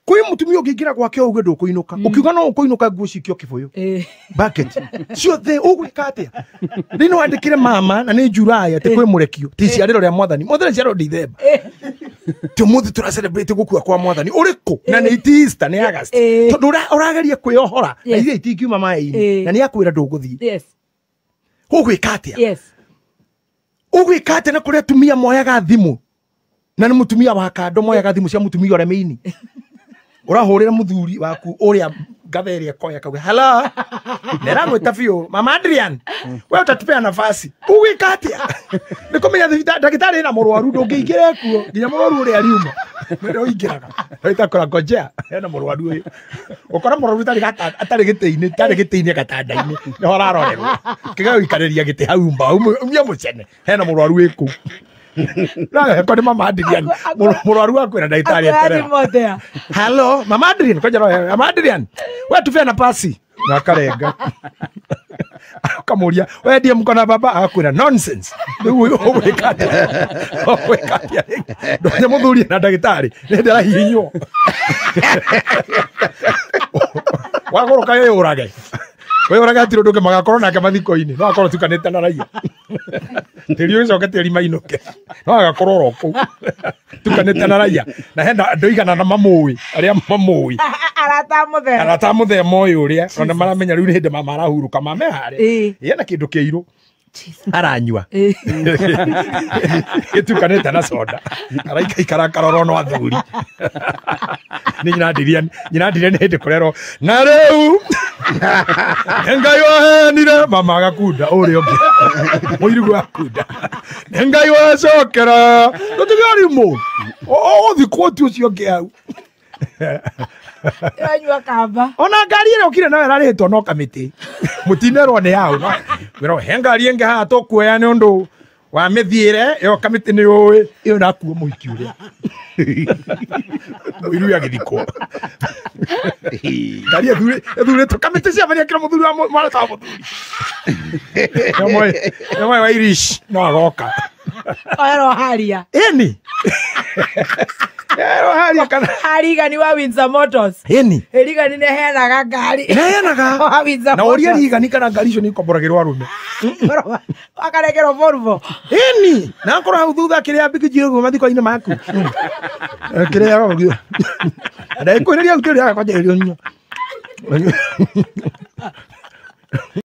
Kwĩ mũtumia ũngĩingĩra gwake ũguo ndũkũinũka. Ũkiuga no ũkũinũka nguo cikio kĩbũyũ. Bucket. Ciothe ũgwĩka atĩa? Rĩu no wandĩkĩre mama na nĩ July atĩ kwĩ mũrekio. Ti ciarĩro rĩa mwathani. Mwathani ciarĩro December. Ti ũmũthĩ tũra celebrate gũkua kwa mwathani. Ũrĩkũ? Na nĩ ti Easter nĩ August. Tondũ ũrageria kwĩohora na Yes. ithuĩ itingiuma maĩ-inĩ. Na nĩ akwĩra ndũgũthiĩ. Ũgwĩka atĩa? Ũgwĩka atĩa na kũrĩa atumia moyaga thimũ? Na nĩ mũtumia wa kando moyaga thimũ cia mũtumia ũrĩa mĩini. Ũrahũrĩra mũthuri waku ũrĩa ngatha ĩrĩa ĩkoya kauga hello. Nĩragwĩta biũ mama Adrian. We ũtatupea nafasi. Ũgwĩka atĩa? Nĩ kũmenya thibitarĩ ndagĩtarĩ ena mũrwaru ndũngĩingĩra kuo nginya mũrwaru ũrĩa ariuma. Nĩ ũingĩraga. Ndagĩtarĩ ngojea hena mũrwaru ũyũ. Ũkora mũrwaru atarĩ gĩtĩ-inĩ, atarĩ gĩtĩ-inĩ gatanda-inĩ. Nĩho ararorerwo. Kĩgeo gũikarĩria gĩtĩ hau mbaũ, umia mũcene. Hena mũrwaru wĩ kũu. Na ko ni mama Adrian. Mũrwaru wakwĩra ndagĩtarĩ eterera. Hello, mama Adrian, koja roho, mama Adrian. We tupea nafasi. Na akarenga. Akamuria, we ndiye mko na baba akwĩra nonsense. Rĩu ũgwĩka atĩa? Ũgwĩka atĩa? Ndonye mũthuri na ndagĩtarĩ, nĩ ndĩrahihinywo. Wagũrũka wĩyũrage. Wĩyũrage hatirĩ ũndũ ũngĩ magakorwo nake mathiko-inĩ. No akorwo tukanĩte na raia. Tĩri ũgĩcoke tĩri mainũke. No agakorwo oro kũu. Tukanĩte na raia. Na hena andũ igana na mamũĩ, arĩa mamũĩ. Arata mũthee. Arata mũthee moĩ ũrĩa. Ona maramenya rĩu nĩ hĩndĩ mama arahurũka, mama e harĩa. Ena kĩndũ kĩirũ. Aranyua. Gĩtukanĩte na soda. Araikaikara akarorwo no athuri. Nĩ nyina Adrian, nyina Adrian nĩ hĩndĩ kũrerwo. Na rĩu nĩ Ngai waheanire mama agakunda ũrĩa ũngĩ. Mũirigu akunda. Nĩ Ngai wacokera. Ndũtige ũrimũ. Ũgũthikwo ti ũcio ũngĩ hau. Anyua kamba. Ona ngari ĩrĩa ũkire nayo ĩrarĩhĩtwo no kamĩtĩ. Mũtinerwo nĩ hau. No, wĩrwo he ngari ĩngĩ haha tũkuoya nĩ ũndũ wa mĩthiĩre ĩyo kamĩtĩ nĩ ũĩ. Ĩyo ĩrakuo mũhiki ũrĩa. Mũiru agĩthikwo. Ngari ĩthurĩtwo kamĩtĩ ciamania kĩra mũthuri wa mwana ta mũthuri. Nĩmoĩ wa Irish no agoka. Oerwo haria. Ĩni. Oerwo haria kana. Harigani wa Windsor Motors. Ĩni. Rigani nĩ heanaga ngari. Nĩheanaga. Wa Windsor Na ũria Motors. Rigani kana ngari icio nĩ ikomboragĩrwo arũme. Akarekerwo Volvo. Ĩni. Na akorwo hau thutha kĩrĩa mbikiji ũguo mathiko-inĩ maku. Kĩrĩa ũguo. Ndagĩkwĩrĩria hau kĩrĩa kwanja ĩrĩa.